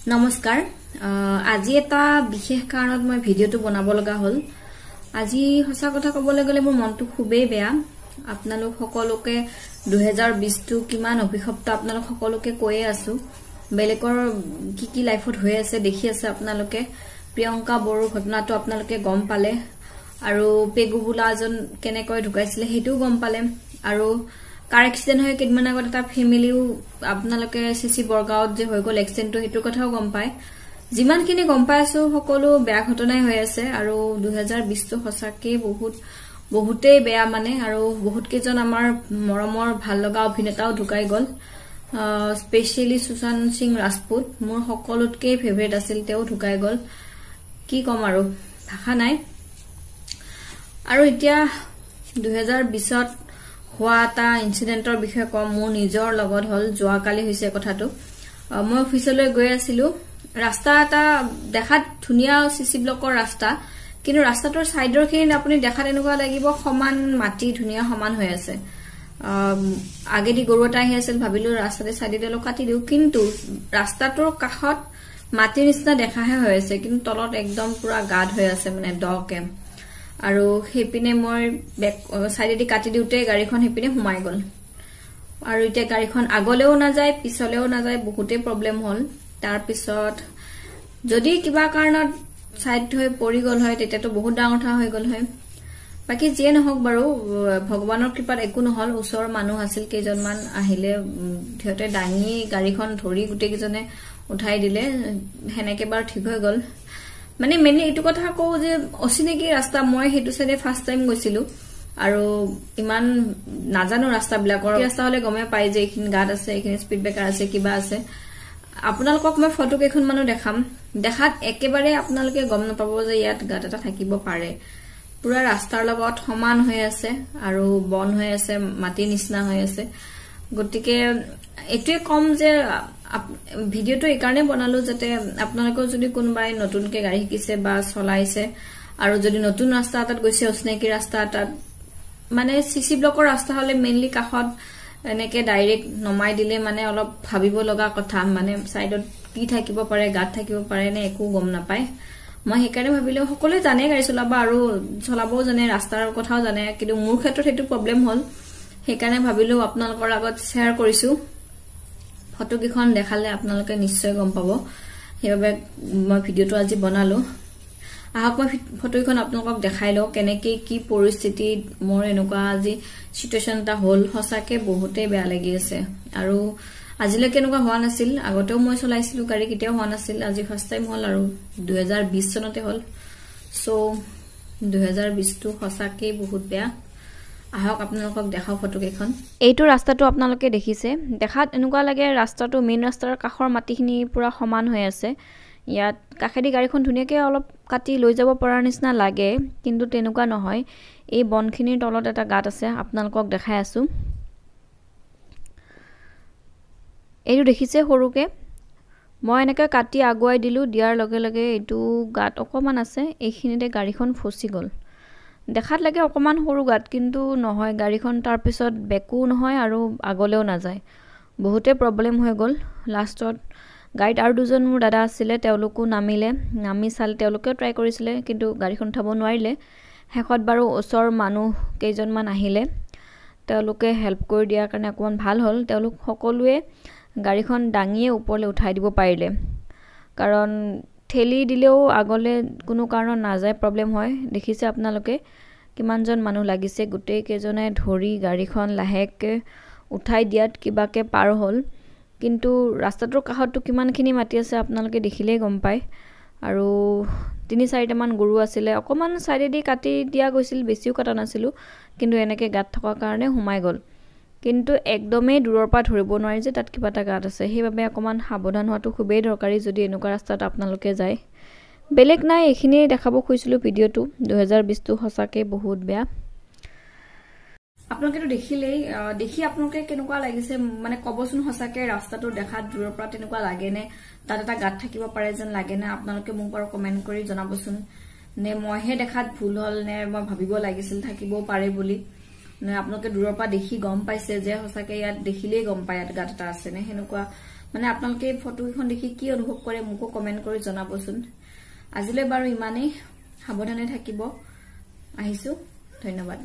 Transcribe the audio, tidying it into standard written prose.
নমস্কাৰ। আজি এটা বিশেষ কাৰণত মই ভিডিঅ'টো বনাব লগা হ'ল। আজি সঁচা কথা ক'বলৈ গ'লে মোৰ মনটো খুবেই বেয়া। আপোনালোক সকলোকে 2020টো কিমান অভিশপ্ত আপোনালোক সকলোকে কৈয়ে আছো। বেলেগৰ কি কি লাইফত হৈ আছে দেখি আছে আপোনালোকে। প্ৰিয়ংকা বড়োৰ ঘটনাটো আপোনালোকে গম পালে, আৰু পেগু বোলা এজন কেনেকৈ ঢুকাইছিলে সেইটোও গম পালে, আৰু কাৰ এক্সিডেণ্ট হৈ কেইদিনমান আগত এটা ফেমিলিও আপোনালোকে চিচি বৰগাঁৱত যে হৈ গ'ল এক্সিডেণ্টটো, সেইটোৰ কথাও গম পায়। যিমানখিনি গম পাই আছো সকলো বেয়া ঘটনাই হৈ আছে। আৰু 2020টো সঁচাকেই বহুতেই বেয়া মানে, আৰু বহুত কেইজন আমাৰ মৰমৰ ভাল লগা অভিনেতাও ঢুকাই গ'ল। স্পেচিয়েলি সুশান্ত সিং ৰাজপুত মোৰ সকলোতকৈ ফেভৰেট আছিল, তেওঁ ঢুকাই গ'ল। কি ক'ম আৰু, ভাষা নাই। আৰু এতিয়া 2020ত হোৱা এটা ইনচিডেণ্টৰ বিষয়ে কম। মোৰ নিজৰ লগত হ'ল, যোৱাকালি হৈছে কথাটো। মই অফিচলৈ গৈ আছিলো। ৰাস্তা এটা দেখাত ধুনীয়া চিচি ব্লকৰ ৰাস্তা, কিন্তু ৰাস্তাটোৰ চাইডৰ খিনিত আপুনি দেখাত এনেকুৱা লাগিব সমান মাটি ধুনীয়া সমান হৈ আছে। আগেদি গৰু এটা আহি আছিল, ভাবিলো ৰাস্তাতে চাইডেদি অলপ কাটি দিওঁ, কিন্তু ৰাস্তাটোৰ কাষত মাটিৰ নিচিনা দেখাহে হৈ আছে, কিন্তু তলত একদম পুৰা গাঁত হৈ আছে, মানে দকে। আৰু সেইপিনে মই বেক চাইডেদি কাটি দিওঁতে গাড়ীখন সেইপিনে সোমাই গ'ল। আৰু এতিয়া গাড়ীখন আগলেও নাযায় পিছলেও নাযায়, বহুতেই প্ৰব্লেম হ'ল। তাৰপিছত যদি কিবা কাৰণত চাইড হৈ পৰি গ'ল হয় তেতিয়াতো বহুত ডাঙৰ কথা হৈ গ'ল হয়। বাকী যিয়ে নহওক বাৰু, ভগৱানৰ কৃপাত একো নহ'ল। ওচৰৰ মানুহ আছিল কেইজনমান, আহিলে সিহঁতে দাঙি গাড়ীখন ধৰি গোটেইকেইজনে উঠাই দিলে, সেনেকে বাৰু ঠিক হৈ গ'ল। মানে মেইনলি এইটো কথা কওঁ যে অচিনাকি ৰাস্তা, মই সেইটো চাইডে ফাৰ্ষ্ট টাইম গৈছিলো আৰু ইমান নাজানো ৰাস্তাবিলাকৰ। ৰাস্তা হ'লে গমেই পাই যে এইখিনি গাঁত আছে, এইখিনি স্পীড ব্ৰেকাৰ আছে, কিবা আছে। আপোনালোকক মই ফটো কেইখনমানো দেখাম, দেখাত একেবাৰে আপোনালোকে গম নাপাব যে ইয়াত গাঁত এটা থাকিব পাৰে। পুৰা ৰাস্তাৰ লগত সমান হৈ আছে আৰু বন হৈ আছে, মাটিৰ নিচিনা হৈ আছে। গতিকে এইটোৱে ক'ম যে ভিডিঅ'টো এইকাৰণে বনালো যাতে আপোনালোকেও যদি কোনোবাই নতুনকে গাড়ী শিকিছে বা চলাইছে, আৰু যদি নতুন ৰাস্তা এটাত গৈছে, অচিনাকি ৰাস্তা এটাত, মানে চিচি ব্লকৰ ৰাস্তা হ'লে মেইনলি কাষত এনেকে ডাইৰেক্ট নমাই দিলে মানে অলপ ভাবিব লগা কথা, মানে চাইডত কি থাকিব পাৰে, গাঁত থাকিব পাৰে নে একো গম নাপায়। মই সেইকাৰণে ভাবিলো সকলোৱে জানে গাড়ী চলাব আৰু চলাবও জানে, ৰাস্তাৰ কথাও জানে, কিন্তু মোৰ ক্ষেত্ৰত সেইটো প্ৰব্লেম হ'ল। সেইকাৰণে ভাবিলো আপোনালোকৰ আগত শ্বেয়াৰ কৰিছো। ফটো কেইখন দেখালে আপোনালোকে নিশ্চয় গম পাব, সেইবাবে মই ভিডিঅ'টো আজি বনালো। আহক মই ফটোকেইখন আপোনালোকক দেখাই লওঁ কেনেকে কি পৰিস্থিতিত মোৰ এনেকুৱা আজি চিটুৱেশ্যন এটা হ'ল। সঁচাকে বহুতেই বেয়া লাগি আছে। আৰু আজিলৈকে এনেকুৱা হোৱা নাছিল, আগতেও মই চলাইছিলো গাড়ী, কেতিয়াও হোৱা নাছিল, আজি ফাৰ্ষ্ট টাইম হ'ল আৰু 2020 চনতে হ'ল। চ' 2020টো সঁচাকেই বহুত বেয়া। আহক আপোনালোকক দেখাওঁ ফটোকেইখন। এইটো ৰাস্তাটো আপোনালোকে দেখিছে, দেখাত এনেকুৱা লাগে ৰাস্তাটো মেইন ৰাস্তাৰ কাষৰ মাটিখিনি পুৰা সমান হৈ আছে। ইয়াত কাষেদি গাড়ীখন ধুনীয়াকৈ অলপ কাটি লৈ যাব পৰাৰ নিচিনা লাগে, কিন্তু তেনেকুৱা নহয়। এই বনখিনিৰ তলত এটা গাঁত আছে, আপোনালোকক দেখাই আছো। এইটো দেখিছে সৰুকে, মই এনেকৈ কাটি আগুৱাই দিলোঁ, দিয়াৰ লগে লগে এইটো গাঁত অকণমান আছে, এইখিনিতে গাড়ীখন ফচি গ'ল। দেখাত লাগে অকণমান সৰু গাঁত, কিন্তু নহয়, গাড়ীখন তাৰপিছত বেকো নহয় আৰু আগলেও নাযায়, বহুতেই প্ৰব্লেম হৈ গ'ল। লাষ্টত গাড়ীত আৰু দুজন মোৰ দাদা আছিলে, তেওঁলোকো নামিলে, নামি চালে, তেওঁলোকেও ট্ৰাই কৰিছিলে, কিন্তু গাড়ীখন উঠাব নোৱাৰিলে। শেষত বাৰু ওচৰৰ মানুহ কেইজনমান আহিলে, তেওঁলোকে হেল্প কৰি দিয়াৰ কাৰণে অকণমান ভাল হ'ল। তেওঁলোক সকলোৱে গাড়ীখন দাঙিয়ে ওপৰলৈ উঠাই দিব পাৰিলে, কাৰণ ঠেলি দিলেও আগলৈ কোনো কাৰণত নাযায়, প্ৰব্লেম হয়। দেখিছে আপোনালোকে কিমানজন মানুহ লাগিছে, গোটেইকেইজনে ধৰি গাড়ীখন লাহেকৈ উঠাই দিয়াত কিবাকৈ পাৰ হ'ল। কিন্তু ৰাস্তাটোৰ কাষততো কিমানখিনি মাটি আছে আপোনালোকে দেখিলেই গম পায়। আৰু 3-4টামান গৰু আছিলে, অকণমান চাইডেদি কাটি দিয়া গৈছিল, বেছিও কটা নাছিলোঁ, কিন্তু এনেকৈ গাঁত থকাৰ কাৰণে সোমাই গ'ল। কিন্তু একদমেই দূৰৰ পৰা ধৰিব নোৱাৰি যে তাত কিবা এটা গাঁত আছে, সেইবাবে অকণমান সাৱধান হোৱাটো খুবেই দৰকাৰী যদি এনেকুৱা ৰাস্তাত আপোনালোকে যায়। বেলেগ নাই, এইখিনিয়ে দেখাব খুজিছিলোঁ ভিডিঅ'টো। 2020টো সঁচাকৈ বহুত বেয়া। আপোনালোকেতো দেখিলেই, দেখি আপোনালোকে কেনেকুৱা লাগিছে মানে ক'বচোন। সঁচাকে ৰাস্তাটো দেখাত দূৰৰ পৰা তেনেকুৱা লাগেনে, তাত এটা গাঁত থাকিব পাৰে যেন লাগেনে? আপোনালোকে মোক বাৰু কমেণ্ট কৰি জনাবচোন, নে মইহে দেখাত ভুল হ'ল, নে মই ভাবিব লাগিছিল থাকিবও পাৰে বুলি, নে আপোনালোকে দূৰৰ পৰা দেখি গম পাইছে যে সঁচাকে ইয়াত দেখিলেই গম পায় ইয়াত গাঁত এটা আছে নে সেনেকুৱা মানে আপোনালোকে এই ফটোকেইখন দেখি কি অনুভৱ কৰে মোকো কমেণ্ট কৰি জনাবচোন। আজিলৈ বাৰু ইমানেই, সাৱধানে থাকিব, আহিছো, ধন্যবাদ।